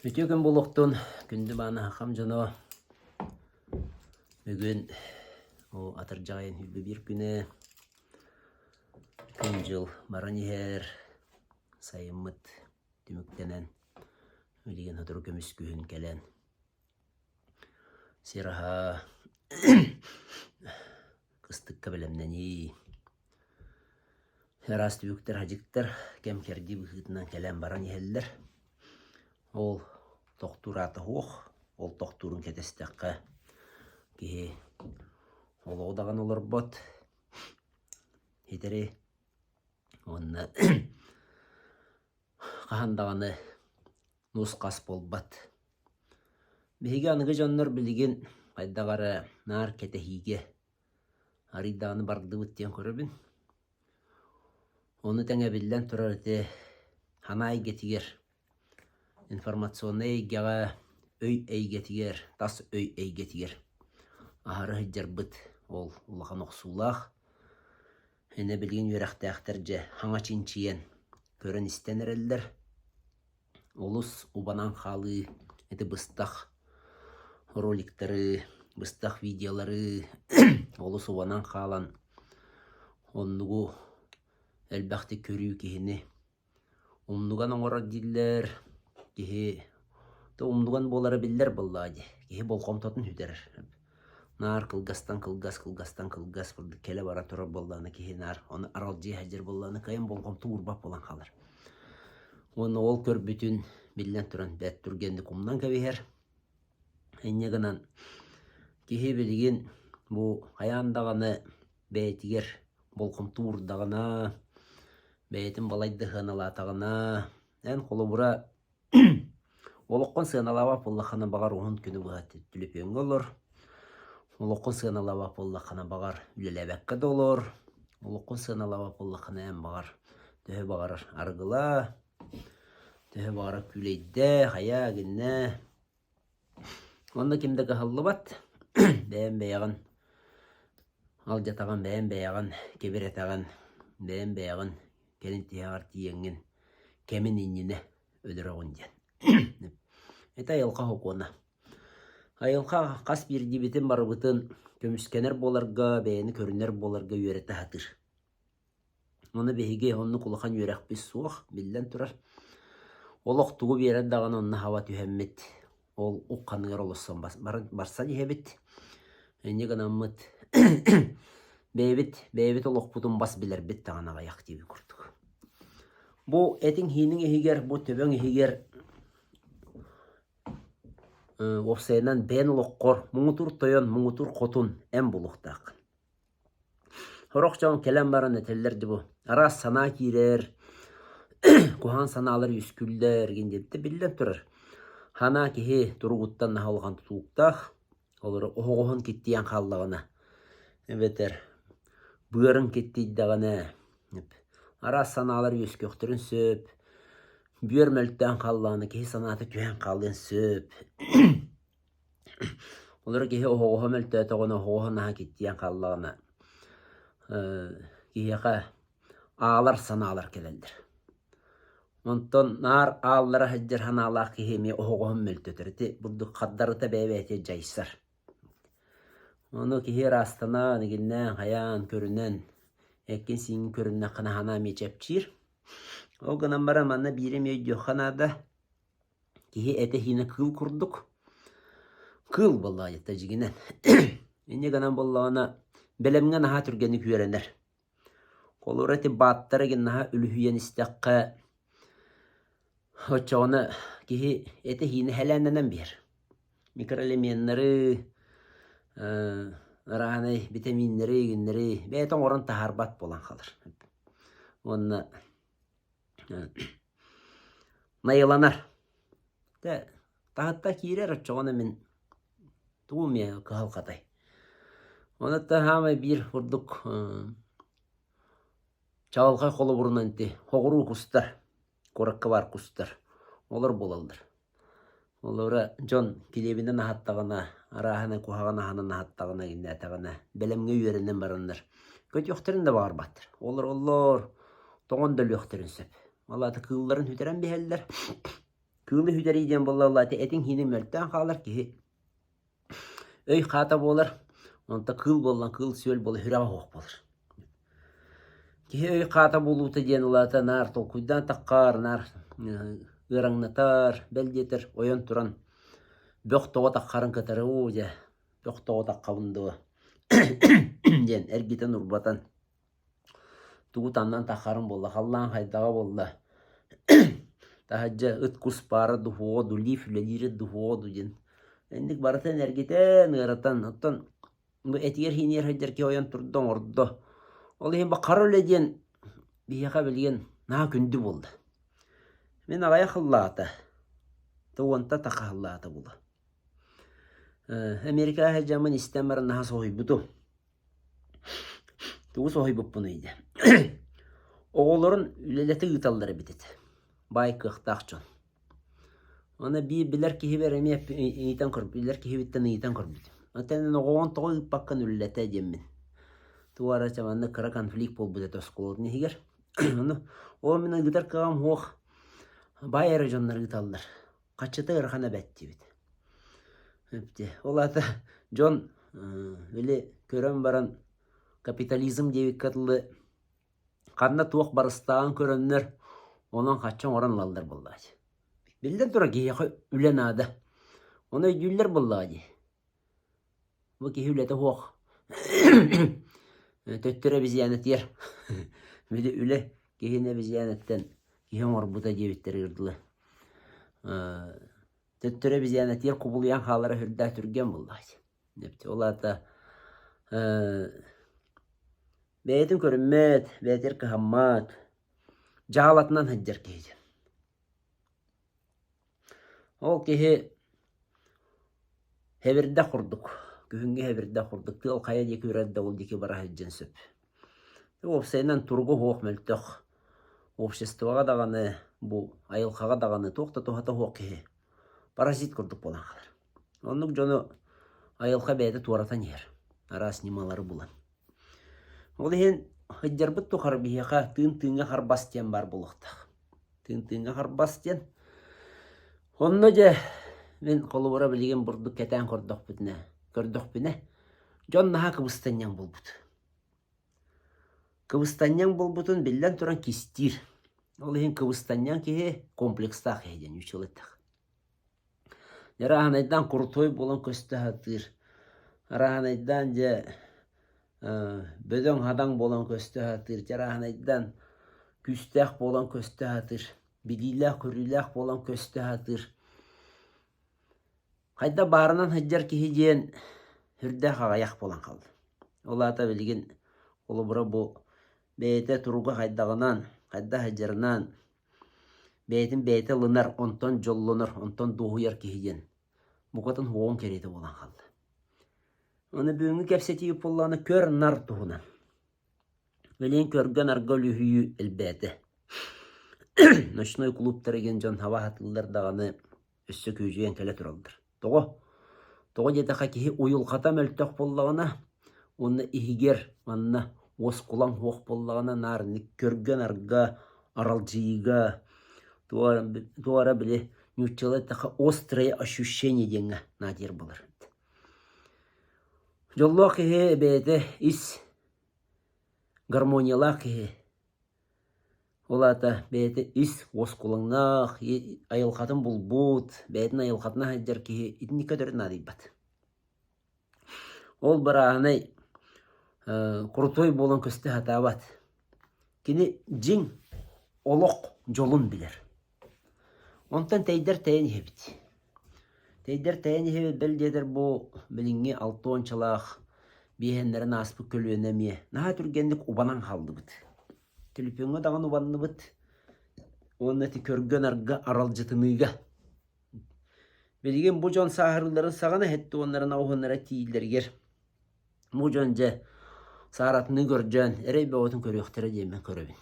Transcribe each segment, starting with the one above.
Үтүө күн буолуохтун, күндү мааны хам дьоно. Бүгүн ол атырдьах айан 21 күнэ. Күн-дьыл баран иһэр. Сайыммыт түмүктэнэн, билигин сотору көмүс күһүн кэлэн сир аһа кыстыкка бэлэмнэнии. Араас түбүктэр, хадьыктар кэм-кэрдии быһыытынан кэлэн баран иһэллэр. Ол тохтуур аата суох, ол тохтуурун кэтэстэххэ киһи олоҕу даҕаны олорбот, ситэри уонна хаһан даҕаны нус-хас буолбат. Биһиги аныгы дьоннор билигин хайдах эрэ наар кэтэһиигэ арыый даҕаны бардыбыт диэн көрөбүн. Ону тэҥэ биллэн турар ити санаа эйгэтигэр, информационнай эйгэҕэ, өй эйгэтигэр, тас өй эйгэтигэр аһары сылдьарбыт ол улахан охсуулаах. Инэ билигин үөрэхтээхтэр дьэ хаҥа чинчийэн, көрөн-истэн эрэллэр. Олус убанан хаалыы ити быстах роликтары, быстах видеолары олус убанан хаалан оннугу элбэхтик көрүү киһини умнуган оҥорор дииллэр. Киһи да умнуган буолара биллэр буоллаҕа дии. Киһи болҕомтотун сүтэрэр. Наар кылгастан кылгас, кылгастан кылгас курдук кэлэ-бара турар буоллаҕына киһи наар ону аралдьыйа сылдьар буоллаҕына кыайан болҕомто уурбат буолан хаалар. Уонна ол көрбүтүн биллэн туран бэрт түргэнник умнан кэбиһэр. Инньэ гынан киһи билигин бу хайаан даҕаны бэйэтигэр болҕомто уурдаҕына, бэйэтин балайда сыаналаатаҕына, эн холобура Олоххун сыаналаабат буоллаххына, баҕар, уһун күнү быһа түлүпүөҥҥэ олор. Олоххун сыаналаабат буоллаххына, баҕар, үлэлээбэккэ да олор. Олоххун сыаналаабат буоллаххына, эн баҕар, төһө баҕарар арыгылаа, төһө баҕарар күүлэйдээ, хайаа, гиннээ. Онно ким да кыһаллыбат. Бэйэҥ бэйэҕин алдьатаҕын, бэйэҥ бэйэҕин кэбирэтэҕин, бэйэҥ бэйэҕин кэлин тиһэҕэр тиийэҥҥин кэмин иннинэ өлөрөҕүн диэн. Это айылҕа сокуона. Айылҕа хас биирдиибитин барыбытын көмүскэнэр буоларга, бэйэни көрүнэр буоларга үөрэтэ сатыыр. Ону биһиги оннук улахан үөрэхпит суох, биллэн турар. Олох тугу биэрэр даҕаны онно хаба түһэммит, ол ухханыгар олоссон барсан иһэбит. Инньэ гынаммыт бэйэбит бэйэбит олохпутун бас билэрбит даҕаны аҕыйах диэбит курдук. Бу этиҥ-сииниҥ иһигэр, бу төбөҥ иһигэр уопсайынан бэйэн олоххор муҥутуур тойон, муҥутуур хотун эн буолуохтааххын. Сорох дьон кэлэн баран этэллэр дии бу араас санаа киирэр, куһаҕан санаалар үөскүүллэр игин диэбитэ биллэн турар. Санаа киһи туругуттан наһаа улахан тутулуктаах. Олору оһоҕоһун киттийэн хааллаҕына эбэтэр быарын киттийдэҕинэ араас санаалар үөскүөхтэрин сөп, бүөр мөлтөөн хааллаҕына киһи санаата түһэн хаалыан сөп. Олору киһи оһоҕоһо мөлтөөтөҕүнэ, оһоҕоһо наһаа киттийэн хааллаҕына киһиэхэ аалар санаалар кэлэллэр. Онтон наар ааллара сылдьар санаалаах киһи эмиэ оһоҕоһун мөлтөтөр. Ити бурдук хардарыта бэйэ-бэйэтэ дьайсар. Ону киһи ыраастанан, игиннээн, хайаан, көрүнэн, эккин-сииҥҥин көрүннэххинэ санаа эмиэ чэпчиир. Ол гынан баран манна биири эмиэ өйдүөххэ наада. Киһи этэ-сиинэ кыыл курдук. Кыыл буоллаҕа дьиҥинэн. Инньэ гынан буоллаҕына бэлэмҥэ наһаа түргэнник үөрэнэр. Холобура ити бааттар игин наһаа үлүһүйэн истэххэ, оччоҕуна киһи этэ-сиинэ сэлээннэнэн биэр. Микроэлеменнары, арааһынай битэмииннэри игиннэри бэйэтэ оҥорон таһаарбат буолан хаалар. Уонна найыланар. Дьэ, таһытта киирэр оччоҕуна мин тугум эмиэ кыһалҕатай. Онуттан саамай биир курдук чаҕылхай холобурунан ити хоҕуруу кустар, куоракка баар кустар, олор буолаллар. Олора дьон килиэбинэн аһаттаҕына, арааһынай куһаҕан аһынан аһаттаҕына, иҥнээтэҕинэ, бэлэмҥэ үөрэнэн бараннар көтүөхтэрин да баҕарбаттар. Олороллор, тоҥон да өлүөхтэрин сөп. Ол аата кыылларын сүтэрэн биһэллэр. Кыылы сүтэрии диэн буолла этиҥ-сииниҥ мөлтөөн хаалар киһи өй хаата буолар, онто кыыл буоллан кыыл-сүөл буола сүрэҕэ суох буолар. Киһи өй хаата буолуута диэн улаата наар толкуйдаан таххар, наар ыараҥнатар, бэл диэтэр ойон туран бөх тоҕо таххарын кытары оо дьэ бөх тоҕо таххабын дуо диэн эргитэн-урбатан Тугу таннан таххарым буолла, халлаан хайдаҕа буолла, таһырдьа ыт-кус баара дуу, дуу, лифт үлэлиирэ дуу, дуу диэн. Инник барытын эргитэн, ыаратан, оттон бу этигэр-сиинигэр сылдьар киһи ойон турда, оҥордо. Ол иһин бу хара үлэ диэн биһиэхэ билигин наһаа күндү буолла. Мин аҕыйах ыллаата, уонта тахха ыллаата буолуо. Америкаҕа сылдьаммын истэн баран наһаа соһуйбутум. Тугу соһуйбуппунуй диэн. Оҕолорун үлэлэтэ ыыталлар эбит этэ. Баай кыахтаах дьон. Аны биир билэр киһибэр эмиэ ыйытан көрбүт, билэр киһибиттэн ыйытан көрбүтүм. Оттон оҕоҕун тоҕо ыыппаккын үлэлэтэ диэммин. Туох эрэ чэ маннык кыра конфликт буолбут этэ оскуолатын иһигэр. Ону ол мин ыытар кыаҕым суох. Баай эрэ дьоннор ыыталлар. Хаччыта ыарахан эбээт диэбит. Ол аата дьон били көрөн баран капитализм диэбиккэ дылы ханна туох барыстааҕын көрөннөр онон хаччы оҥорон ылаллар буоллаҕа дии. Биллэн турар киһиэхэ үлэ наада. Ону өйдүүллэр буоллаҕа дии. Бу киһи үлэтэ суох төттөрү обезьянатыйар. Били үлэ киһини обезьянаттан киһи оҥорбута диэбиттэригэр дылы. Төттөрү обезьянатыйар кубулуйан хаалара сүрдээх түргэн буоллаҕа дии. Ол аата бэйэтин көрүммэт, бэйэтигэр кыһаммат, дьаалатынан сылдьар киһи диэн. Ол киһи хэбирдэх курдук, күһүҥҥү хэбирдэх курдук тыал хайа диэки үрэр да ол диэки бара сылдьан сөп. Уопсайынан туруга суох мөлтөх обществоҕа даҕаны, бу айылҕаҕа даҕаны туох да туһата суох киһи паразит курдук буолан хаалар. Оннук дьону айылҕа бэйэтэ туоратан иһэр, араас ньымалары булан. Ол иһин сылдьарбыт тухары биһиэхэ тыын тыыҥҥа харбас диэн баар буолуохтаах. Тыын тыыҥҥа харбас диэн. Онно дьэ мин холобура билигин бурдук кэтээн көрдөхпүтүнэ, көрдөхпүнэ дьон наһаа кыбыстанньаҥ буолбут. Кыбыстанньаҥ буолбутун биллэн туран кистиир. Ол иһин кыбыстанньаҥ киһи комплекстаах киһи диэн үчүгэй этэх. Арааһынайдаан крутой буолан көстө сатыыр. Арааһынайдаан дьэ бөдөҥ-хадаҥ буолан көстө сатыыр. Чарааһынайдаан күүстээх буолан көстө сатыыр. Билиилээх-көрүүлээх буолан көстө сатыыр. Хайдах баарынан сылдьар киһи диэн сүрдээх аҕыйах буолан хаалла. Ол аата билигин холобура бу бэйэтэ туруга хайдаҕынан, хайдах сылдьарынан Бэйэтин бэйэтэ ылынар, онтон дьоллонор, онтон дуоһуйар киһи диэн букатын уоҕун кэриэтэ буолан хаалла. Аны бүгүҥҥү кэпсэтии буоллаҕына көр-нар туһунан. Билигин көргө-нарга үлүһүйүү элбээтэ. Ночной клубтар игин дьон хаба сатыыллар даҕаны өссө күөдьүйэн кэлэ тураллар. Тоҕо? Тоҕо диэтэххэ киһи уйулҕата мөлтөх буоллаҕына уонна иһигэр манна уоскулаҥ суох буоллаҕына наар көргө-нарга, аралдьыйыыга туох эрэ били нууччалыы эттэххэ острое ощущение диэҥҥэ наадыйар буолар. Дьоллоох киһи бэйэтэ ис гармониялаах киһи Ол аата бэйэтэ ис уоскулаҥнаах, айылҕатын булбут, бэйэтин айылҕатынан сылдьар киһи итинниккэ төрүт наадыйбат. Ол барааһынай крутой буолан көстө сатаабат. Кини дьиҥ олох дьолун билэр. Онтон тэйдэр тэйэн иһэбит. Тэйдэр тэйэн иһэбит бэл диэтэр бу билиҥҥи алтуончалаах биэһэннэрин ааспыт көлүөнэ эмиэ наһаа түргэнник убанан хааллыбыт. Төлөпүөҥҥэ даҕаны убанныбыт уонна ити көргө-нарга аралдьытыныыга. Билигин бу дьон сааһырыыларын саҕана иһит уоннарына тиийиллэригэр бу дьон дьэ сааратыныы көрдөөн эрэй бөҕөтүн көрүөхтэрэ диэммин көрөбүн.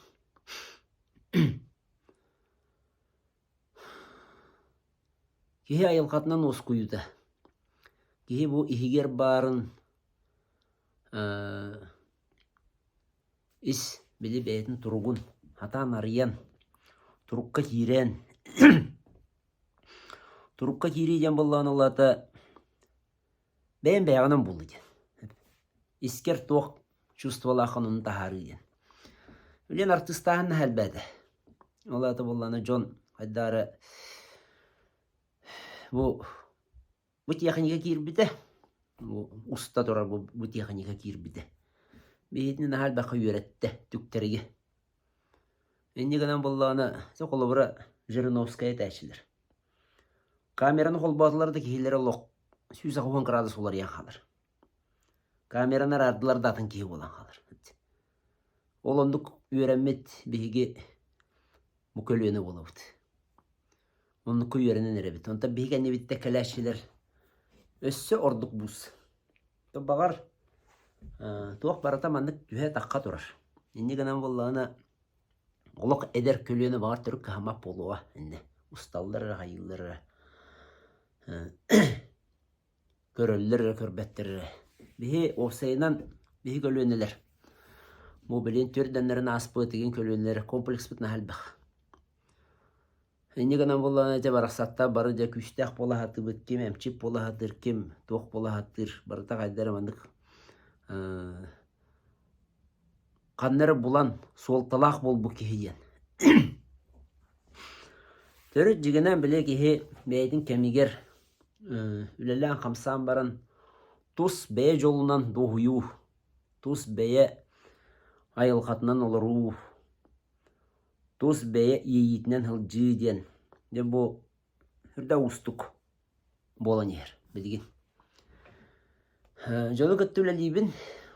Киһи айылҕатынан уоскуйуута. Киһи бу иһигэр баарын ис били бэйэтин туругун хатаан арыйан, турукка киирэн. Турукка киирии диэн буоллаҕына ол аата бэйэм бэйэҕинэн булуу диэн. Искэр туох чувстволааххын ону таһаарыы диэн. Билигин артыыстааһын наһаа элбээтэ. Ол аата буоллаҕына дьон хайдах эрэ бу бу тиэхиньикэ киирбитэ, бу уста турар бу, бу тиэхиньикэ киирбитэ. Биһигини наһаа элбэххэ үөрэттэ түктэригэ. Инньэ гынан буоллаҕына, дьэ холобура Жириновскай этээччилэр. Камераны холбоотулар да киһилэрэ олох 180 градус уларыйан хаалар. Камераны араардылар да атын киһи буолан хаалар. Ол оннук үөрэммит биһиги бу көлүөнэ буолабыт. Оннукка үөрэнэн эрэбит. Онтон биһиги кэннибиттэн кэлээччилэр өссө ордук буус. Баҕар туох барыта маннык түһэ-тахха турар. Инньэ гынан буоллаҕына олох эдэр көлүөнэ баҕар төрүт кыһаммат буолуоҕа иннэ. Усталлар эрэ, хайыыллар эрэ. Көрөллөр эрэ, көрбөттөр эрэ. Биһи уопсайынан биһи көлүөнэлэр бу билигин түөрдэннэрин ааспыт игин көлүөнэлэр комплекспыт наһаа элбэх. Инньэ гынан буоллаҕына дьэ барахсаттар бары дьэ күүстээх буола сатыыбыт, ким эмчит буола сатыыр, ким туох буола сатыыр, барыта хайда эрэ маннык ханна эрэ булан суолталаах буолбут киһи диэн. Төрүт дьиҥинэн били киһи бэйэтин кэмигэр үлэлээн-хамсаан баран тус бэйэ дьолунан дуоһуйуу, тус бэйэ айылҕатынан олоруу, тус бэйэ иэйиитинэн сылдьыы диэн дьэ бу үрдэ уустук буолан иһэр билигин. Дьону кытта үлэлиибин.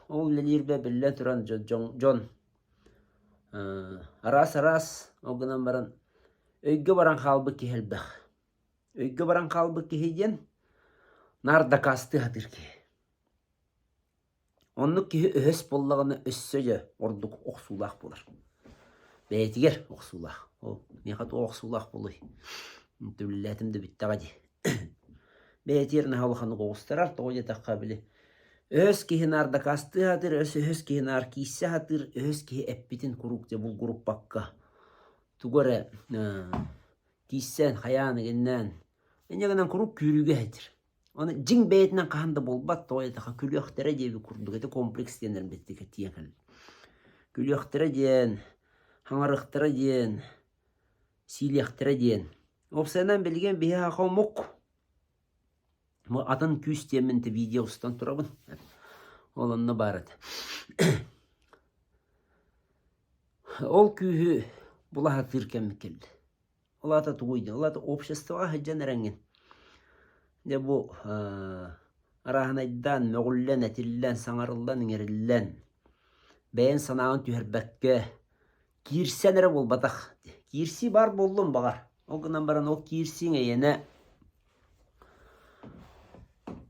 Ол үлэлиирбэр биллэн туран дьон араас-араас ол гынан баран өйгө баран хаалбыт киһи элбэх. Өйгө баран хаалбыт киһи диэн наар дакаастыы сатыыр киһи. Оннук киһи өһөс буоллаҕына өссө дьэ ордук охсуулаах буолар. Бэйэтигэр охсуулаах. Ол миэхэ туох охсуулаах буолуой? Үлэлээтим да бүттэҕэ дии. Бэйэтигэр наһаа улаханнык оҕустарар, тоҕо диэтэххэ били өһөс киһи наар дакаастыы сатыыр, өһөс киһи наар киирсэ сатыыр, өһөс киһи эппитин куруук дьэ булгуруппакка тугу эрэ киирсэн, хайаан игиннээн инньэ гынан куруук күүрүүгэ сылдьар. Аны дьиҥ бэйэтинэн хаһан да буолбат, тоҕо диэтэххэ күлүөхтэрэ диэбит курдук ити комплекс диэн элбэхтик тиийэн кэллэ. Күлүөхтэрэ диэн, хаҥарыахтара диэн, сиилиэхтэрэ диэн. Уопсайынан билигин биһи саха омук бу атын күүс диэммин те видео устан турабын. Ол онно баар этэ. Ол күүһү була сатыыр кэммит кэллэ. Ол аата тугуй диэн, ол аата обществоҕа сылдьан эрэҥҥин. Дьэ бу арааһынайдаан, мөҕүллэн, этиллэн, саҥарыллан, иҥэриллэн, бэйэҥ санааҕын түһэрбэккэ, киирсэн эрэ буолбатах. Киирсии баар буоллун баҕар. Ол гынан баран ол киирсииҥ эйиэнэ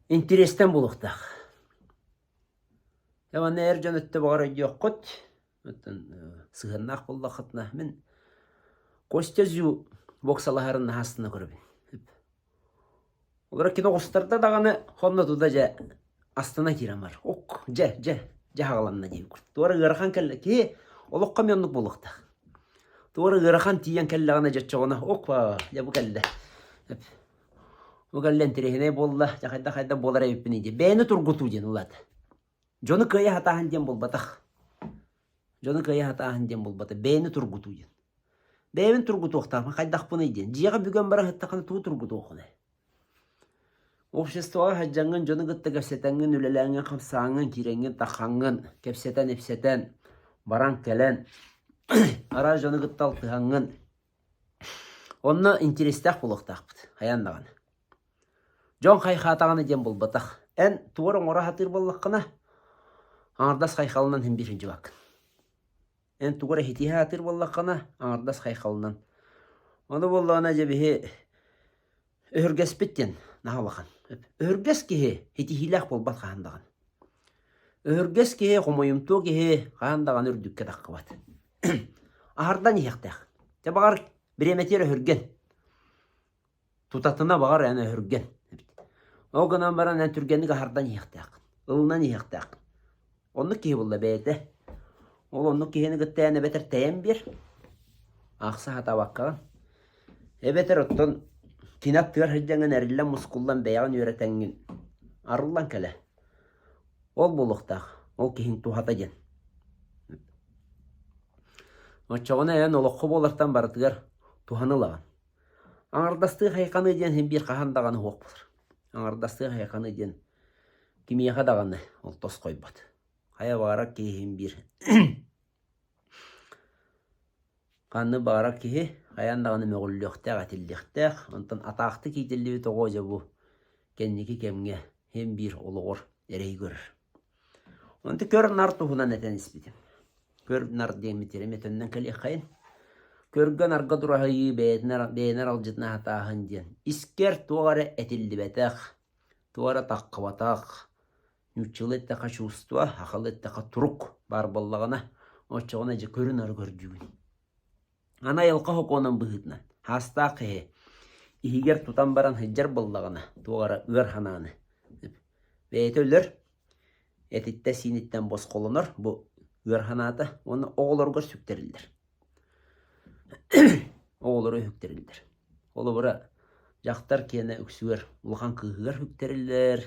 интириэстэн буолуохтаах. Дьэ манна эр дьон өттө баҕар өйдүөххүт, оттон сыһыаннаах буоллаххытына мин Костя Зю боксалаһарын наһаа астына көрөбүн. Олоро кино оҕустарда даҕаны хонно туда дьэ астына киирэн бар. Ок, дьэ, дьэ, дьэ хаҕаланна диэбит курдук. Туора ыарахан кэллэ. Киһи олоххо эмиэ оннук буолуохтаах. Туора ыарахан тиийэн кэллэҕинэ дьэ оччоҕуна ок, дьэ бу кэллэ. Бу кэллэ интэриэһинэй буолла, дьэ хайдах-хайдах буолар эбиппиний диэн. Бэйэни тургутуу диэн улаата. Дьону кыайа сатааһын диэн буолбатах. Дьону кыайа сатааһын диэн буолбатах. Бэйэни тургутуу диэн. Бэйэбин тургутуохтаахпын, хайдахпыный диэн. Дьиэҕэ бүгэн баран сыттаххына тугу тургутуоххунай? Обществоҕа сылдьаҥҥын, дьону кытта кэпсэтэҥҥин, үлэлээҥҥин, хамсааҥҥын, киирэҥҥин, таххаҥҥын, кэпсэтэн-ипсэтэн, баран-кэлэн, араас дьону кытта алтыһаҥҥын, Онно интэриэстээх буолуохтаахпыт, хайаан даҕаны. Дьон хайхаатаҕына диэн буолбатах. Эн тугу эрэ оҥоро сатыыр буоллаххына, аҥардас хайхалынан син биир сылдьыбаккын. Эн тугу эрэ ситиһэ сатыыр буоллаххына, аҥардас хайхалынан. Ону буоллаҕына дьэ биһи өһүргэспит диэн наһаа улахан. Өһүргэс киһи ситиһиилээх буолбат хаһан даҕаны. Өһүргэс киһи, хомойумтуо киһи хаһан даҕаны үрдүккэ таххыбат. Аһардан иһиэхтээх. Дьэ баҕар бириэмэтигэр өһүргэн. Тутатына баҕар эн өһүргэн эбит. Ол гынан баран эн түргэнник аһардан иһиэхтээххин. Ылынан иһиэхтээххин. Оннук киһи буолла бэйэтэ. Ол оннук киһини кытта эн эбэтэр тэйэн биэр. Аахса сатаабаккаҕын. Эбэтэр оттон Кини аттыгар сылдьаҥҥын эриллэн-мускуллан бэйэҕин үөрэтэҥҥин арыллан кэлэ. Ол буолуохтаах, ол киһиҥ туһата диэн. Оччоҕуна эн олоххо буолартан барытыгар туһаны ылаҕын. Аҥардастыы хайҕаныы диэн син биир хаһан даҕаны суох буолар. Аҥардастыы хайҕаныы диэн кимиэхэ даҕаны ол тосхойбот. Хайа баҕарар киһи син биир Ханнык баҕарар киһи хайаан даҕаны мөҕүллүөхтээх, этиллиэхтээх. Онтон атаахтык иитиллибит оҕо дьэ бу кэнники кэмҥэ син биир олоҕор эрэйи көрөр. Онтон көр-нар туһунан этэн испитим. Көр-нар диэммит эмиэ төннөн кэлиэххэйин. Көргө-нарга дураһыйыы бэйэтин бэйэни аралдьытына сатааһын диэн. Искэр туох эрэ этиллибэтэх, туох эрэ таххыбатах, Нууччалыы эттэххэ чувство, сахалыы эттэххэ турук баар буоллаҕына, оччоҕуна дьэ көрү-нары көрдүүгүн. Аны айылҕа сокуонун быһыытынан, хаастаах киһи иһигэр тутан баран сылдьар буоллаҕына, туох эрэ ыар санааны бэйэтэ өлөр, этиттэн-сииниттэн босхолонор бу ыар санаата уонна оҕолоругар сүктэриллэр. Оҕолору үһүктэриллэр. Холобура, дьахтар киэнэ үксүгэр улахан кыыһыгар үһүктэриллэр,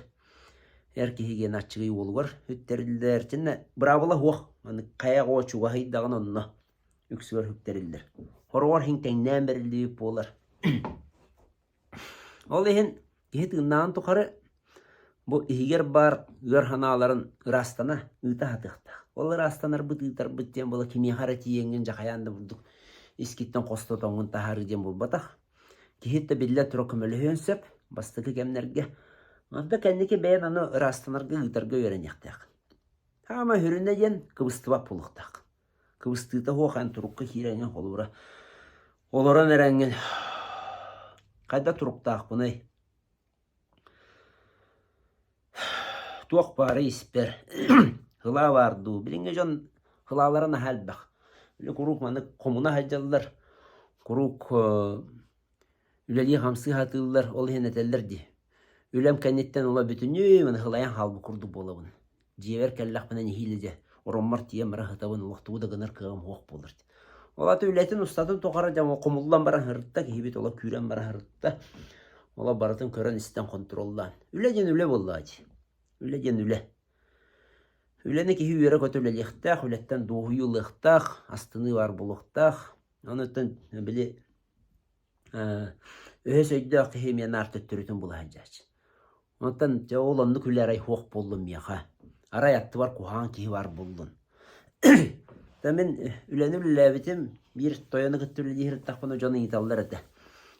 эр киһи киэнэ аччыгый уолугар үһүктэриллэр. Итиннэ быраабыла суох. Маннык хайа оҕо чугаһыйдаҕына онно үксүгэр үһүктэриллэр. Хороҕор иһин тэҥнээн бэриллибит буолар. Ол иһин киһи тыыннааҕын тухары бу иһигэр баар ыар санааларын ыраастана, ыыта сатыахтаах. Ол ыраастанарбыт, ыытарбыт диэн буола кимиэхэ эрэ тиийэҥҥин дьэ хайаан да бурдук искиттэн хостотоҥҥун таһаарыы диэн буолбатах. Киһи да биллэн турар көмөлөһүөн сөп бастакы кэмнэргэ. Онто кэнники бэйэн аны ыраастанарга, ыытарга үөрэниэхтээх. Хаама сүрүнэ диэн кыбыстыбат буолуохтаах. Кыбыстыыта суох эн турукка киирэҥҥин холобура олорон эрэҥҥин хайда туруктаахпыный? Туох баарый испэр? Һылаа баар дуу? Билиҥҥи дьон һылаалара наһаа элбэх. Били куруук маннык хомуна сылдьаллар, куруук Үлэлии-хамсыы сатыыллар, ол иһин этэллэр дии: «Үлэм кэнниттэн ыла бүтүнүү маны сылайан хаалбыт курдук буолабын. Дьиэбэр кэллэхпинэ нэһиилэ дьэ, ороммор тиийэн бара сытабын, олох тугу да гынар кыаҕым суох буолар» Ол аата үлэтин устатын тухары дьэ хомуллан баран сырытта, киһибит олох күүрэн баран сырытта. Олох барытын көрөн-истэн хонтуруоллаан. Үлэ диэн үлэ буоллаҕа дии. Үлэ диэн үлэ. Үлэни киһи үөрэ-көтө үлэлиэхтээх, үлэттэн дуоһуйуу ылыахтаах, астыныы баар буолуохтаах. Онуттан били Өһөс өйдөөх киһи эмиэ наар төттөрүтүн була сылдьааччы. Онтон дьэ ол оннук үлэ арай суох буоллун миэхэ. Арай аттыбар куһаҕан киһи баар буоллун. Да мин үлэни үлэлээбитим, биир тойону кытта үлэлии сырыттахпына дьон ыйыталлар этэ.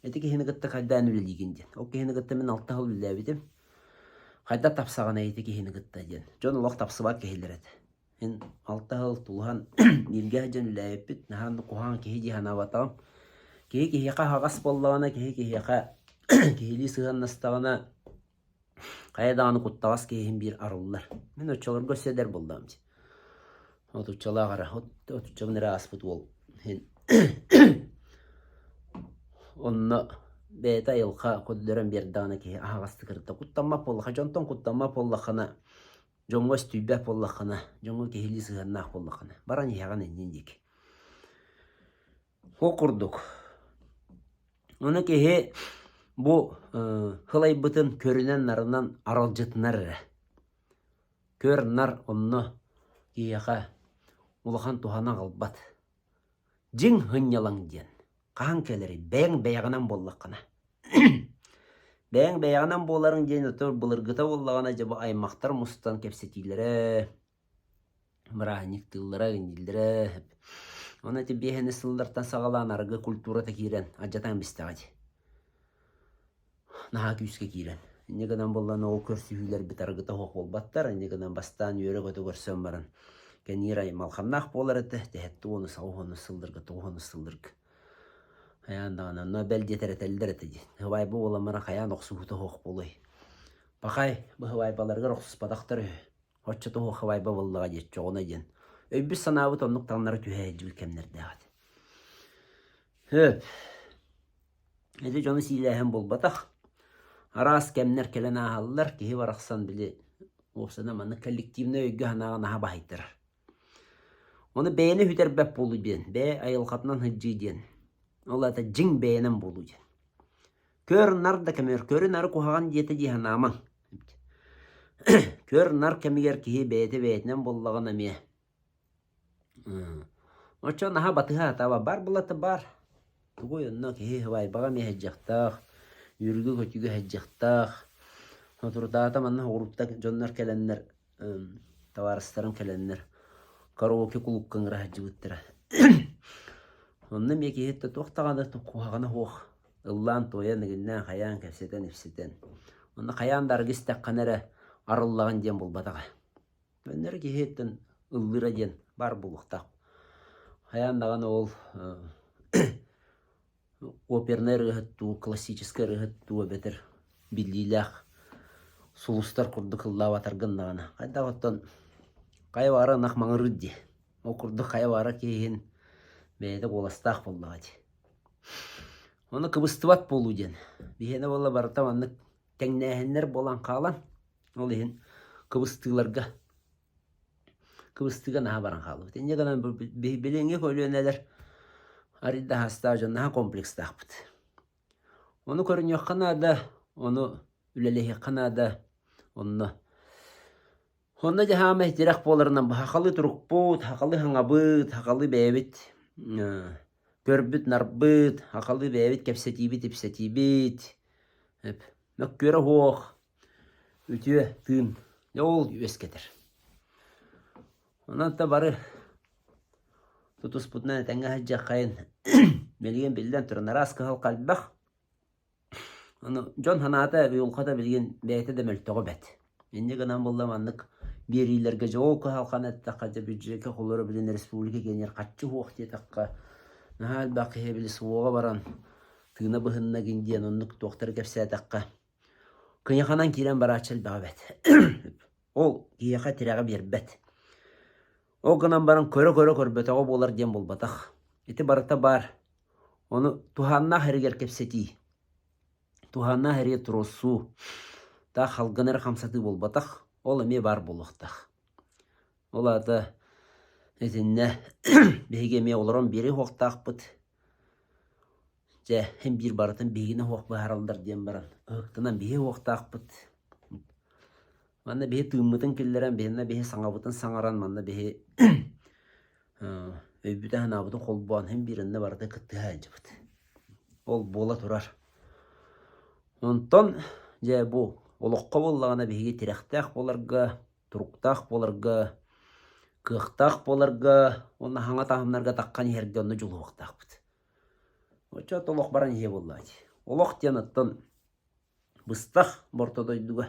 Ити киһини кытта хайдаан үлэлиигин диэн. Ол киһини кытта мин алта сыл үлэлээбитим. Хайдах тапсаҕыный ити киһини кытта диэн. Дьон олох тапсыбат киһилэр этэ. Мин алта сыл тулуһан бииргэ сылдьан үлэлээбиппит, наһаа куһаҕан киһи дии санаабатаҕым. Киһи киһиэхэ аһаҕас буоллаҕына, киһи киһиэхэ киһилии сыһыаннастаҕына, хайа даҕаны куттаҕас киһи иһин биир арыллар. Мин оччолорго өссө эдэр буоллаҕым дии. Отуччалаах эрэ, отуччабын эрэ ааспыт уол иһин онно бэйэтэ айылҕа көрдөрөн биэрдэҕинэ киһи аһаҕастык ырытта. Куттаммат буоллахха, дьонтон куттаммат буоллаххына, Дьоҥҥо өстүйбэт буоллаххына, дьоҥҥо киһилии сыһыаннаах буоллаххына, баран иһэҕин иннин диэки. Ол курдук. Ону киһи бу һылайбытын көрүнэн-нарынан аралдьытынар эрэ. Көр-нар онно киһиэхэ улахан туһаны аҕалбат. Дьиҥ сынньалаҥ диэн хаһан кэлэрий? Бэйэҥ бэйэҕинэн буоллаххына. Бэйэҥ бэйэҕинэн буоларыҥ диэн ото былыргыта буоллаҕына дьэ бу аймахтар мустан кэпсэтиилэрэ, бырааһынньыктыыллара, иннииллэрэ. Ону ити биэһэни сыллартан саҕалаан арыгы культурата киирэн алдьатан бистэҕэ дии. Наһаа күүскэ киирэн. Инньэ гынан буоллаҕына ол көрсүһүүлэрбит арыгыта суох буолбаттар. Инньэ гынан бастаан үөрэ-көтө көрсөн баран кэниир аймалҕаннаах буолар этэ. Тэһэттэ уону саҕа уонус сылларга, тоҕус уонус сылларга. Хайаан даҕаны онно бэл диэтэр этэллэр этэ дии. Һыбайба буолан баран хайаан охсуһуута суох буолуой. Пахай бу һыбайбаларыгар охсуспатахтар үһү. Оччото суох һыбайба буоллаҕа диэччи диэн. Өйбүт-санаабыт оннук таҥнары түһэ сылдьыбыт кэмнэрдээх этэ. Хөп. Ити дьону сиилээһин буолбатах. Араас кэмнэр кэлэн ааһаллар, киһи барахсан били уопсайынан маннык коллективнай өйгө-санааҕа наһаа баһыйтарар. Ону бэйэни сүтэрбэт буолуу диэн, бэйэ айылҕатынан сылдьыы диэн. Ол аата дьиҥ бэйэнэн буолуу диэн. Көр-нар да кэмигэр көрү-нары куһаҕан диэтэ дии санаамаҥ. Көр-нар кэмигэр киһи бэйэтэ бэйэтинэн буоллаҕына эмиэ Оччо наһаа батыһа сатаабат, бар булата бар. Тугуй онно киһи сыбаайбаҕа эмиэ сылдьыахтаах, үөрүүгэ-көтүүгэ сылдьыахтаах. Соторутааҕыта манна соҕурууттан дьоннор кэлэннэр, табаарыстарым кэлэннэр караоке кулуупка ыҥыра сылдьыбыттара. Онно эмиэ киһи туох даҕаны куһаҕана суох ыллаан-туойан, ыгыннаан-хайаан, кэпсэтэн-ипсэтэн. Онно хайаан да арыгы истэххинэ эрэ арыллаҕын диэн буолбатаҕа. Өннөрү киһиттэн ыллыыра диэн баар буолуохтаах. Хайаан даҕаны ол опернай ырыаһыт дуу, классическай ырыаһыт дуу эбэтэр биллиилээх сулустар курдук ыллаабатаргын даҕаны. Хайдах оттон хайа баҕара ынах маҥырыыр дии. Ол курдук хайа баҕара киһи бэйэтэ куоластаах буоллаҕа дии. Ону кыбыстыбат буолуу диэн. Биһиэнэ буолла барыта маннык тэҥнээһиннэр буолан хаалан Ол иһин кыбыстыыларга кыбыстыыга наһаа баран хаалбыт. Инньэ гынан билиҥҥи көлүөнэлэр арыый да аһастаах дьон наһаа комплекстаахпыт. Ону көрүнүөххэ наада, ону үлэлэһиэххэ наада. Онно Онно дьэ хаамай тирэх буоларынан сахалыы турукпут, сахалыы хаҥабыт, сахалыы бэйэбит көрбүт-нарбыт, сахалыы бэйэбит кэпсэтиибит-ипсэтиибит, мөккүөрэ суох, Үтүө тыын дьэ ол үөскэтэр. Онон да бары тутуспутунан этэҥҥэ сылдьыаххайын билигин биллэн туран араас кыһалҕа элбэх. Ону дьон санаата, уйулҕата билигин бэйэтэ да мөлтөҕө бэрт. Инньэ гынан буолла маннык биэриилэргэ дьэ ол кыһалҕаны эттэххэ дьэ бюджекка холоро билин республика киэнигэр харчы суох диэтэххэ наһаа элбэх киһи били СВО-ҕа баран тыына быһынна гин диэн оннук туохтары кэпсээтэххэ Кыйаханан киирэн барааччы элбэҕэ эбээт. Ол киһиэхэ тирэҕи биэрбэт. Ол гынан баран көрө-көрө көрбөтөҕө буолар диэн буолбатах. Ити барыта баар. Ону туһааннаах эригэр кэпсэтии, туһааннаах эригэр туруорсуу, таах халгын эрэ хамсатыы буолбатах. Ол эмиэ баар буолуохтаах. Ол аата итиннэ биһиги эмиэ олорон биэриэ суохтаахпыт. Дьэ, син биир барытын биһигини суох быһаараллар диэн баран, ыһыктынан биһи уохтаахпыт. Манна биһи тыыммытын киллэрэн, биһиннэ биһи саҥабытын саҥаран, манна биһи өйбүтэ-санаабытын холбоон, син биир иннэ барыта кыттыһа сылдьыбыт. Ол буола турар. Онтон дьэ бу олоххо буоллаҕына биһиги тирэхтээх буоларга, туруктаах буоларга, кыахтаах буоларга уонна хаҥа таһымнарга таххан иһэргэ онно дьулуһуохтаахпыт. Оччо олох баран иһиэ буоллаҕа дии. Олох диэн оттон быстах орто дойдуга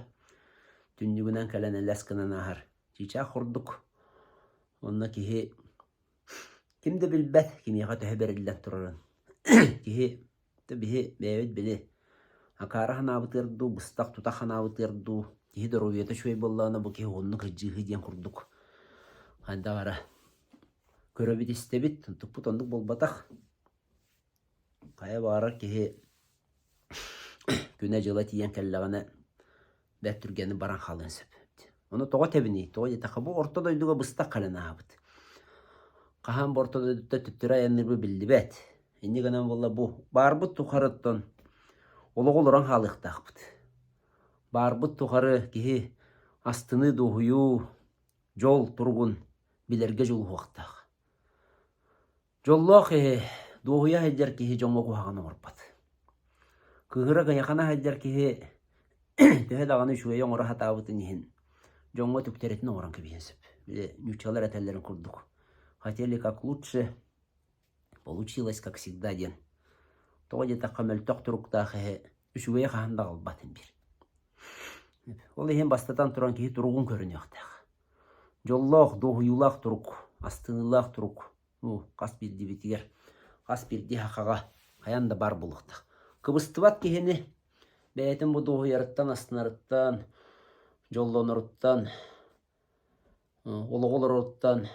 түннүгүнэн кэлэн элэс гынан ааһар чыычаах курдук. Онно киһи ким да билбэт кимиэхэ төһө бэриллэн турарын. Киһи биһи бэйэбит били акаары санаабытыгар дуу, быстах тутах санаабытыгар дуу, киһи доруобуйата үчүгэй буоллаҕына бу киһи уһуннук сылдьыыһы диэн курдук хайдах эрэ көрөбүт-истэбит, туппут оннук буолбатах. Хайа баҕарар киһи күнэ-дьыла тиийэн кэллэҕинэ бэрт түргэнник баран хаалыан сөп. Ону тоҕо этэбиний? Тоҕо диэтэххэ, бу орто дойдуга быстах кэлэн ааһабыт. Хаһан бу орто дойдуттан төттөрү айанныырбыт биллибэт. Инньэ гынан буолла бу баарбыт тухарыттан олоҕу олорон хаалыахтаахпыт. Баарбыт тухары киһи астыныы, дуоһуйуу, дьол туругун билэргэ дьулуһуохтаах. Дьоллоох киһи, дуоһуйа сылдьар киһи дьоҥҥо куһаҕаны оҥорбот. Кыыһыра кыйахана сылдьар киһи төһө даҕаны үчүгэйи оҥоро сатаабытын иһин дьоҥҥо түктэритин оҥорон кэбиһиэн сөп. Били нууччалар этэллэрин курдук «хотели как лучше, получилось как всегда» диэн. Тоҕо диэтэххэ мөлтөх туруктаах киһи үчүгэйи хаһан да аҕалбат биир. Ол иһин бастатан туран киһи туругун көрүнүөхтээх. Дьоллоох, дуоһуйуулаах турук, астыныылаах турук ну, хас биирдиибитигэр, хас биирдии сахаҕа хайаан да баар буолуохтаах. Кыбыстыбат киһини бэйэтин бу дуоһуйарыттан, астынарыттан, дьоллоноруттан, олоҕу олороруттан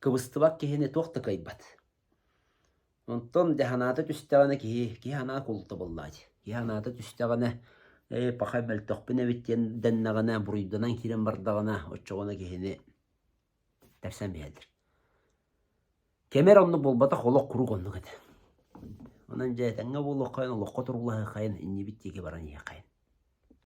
кыбыстыбат киһини туох да кыайбат. Онтон дьэ санаата түстэҕинэ киһи, киһи санаа кулута буоллаҕа дии. Киһи санаата түстэҕинэ, ээ пахай мөлтөхпүн эбит диэн дэннэҕинэ, буруйданан киирэн бардаҕына, оччоҕуна киһини тэпсэн биэрэллэр. Кэмэр оннук буолбатах, олох куруук оннук этэ. Онон дьэ этэҥҥэ буолуоххайын, олоххо туруулаһыаххайын, иннибит диэки баран иһиэххэйин.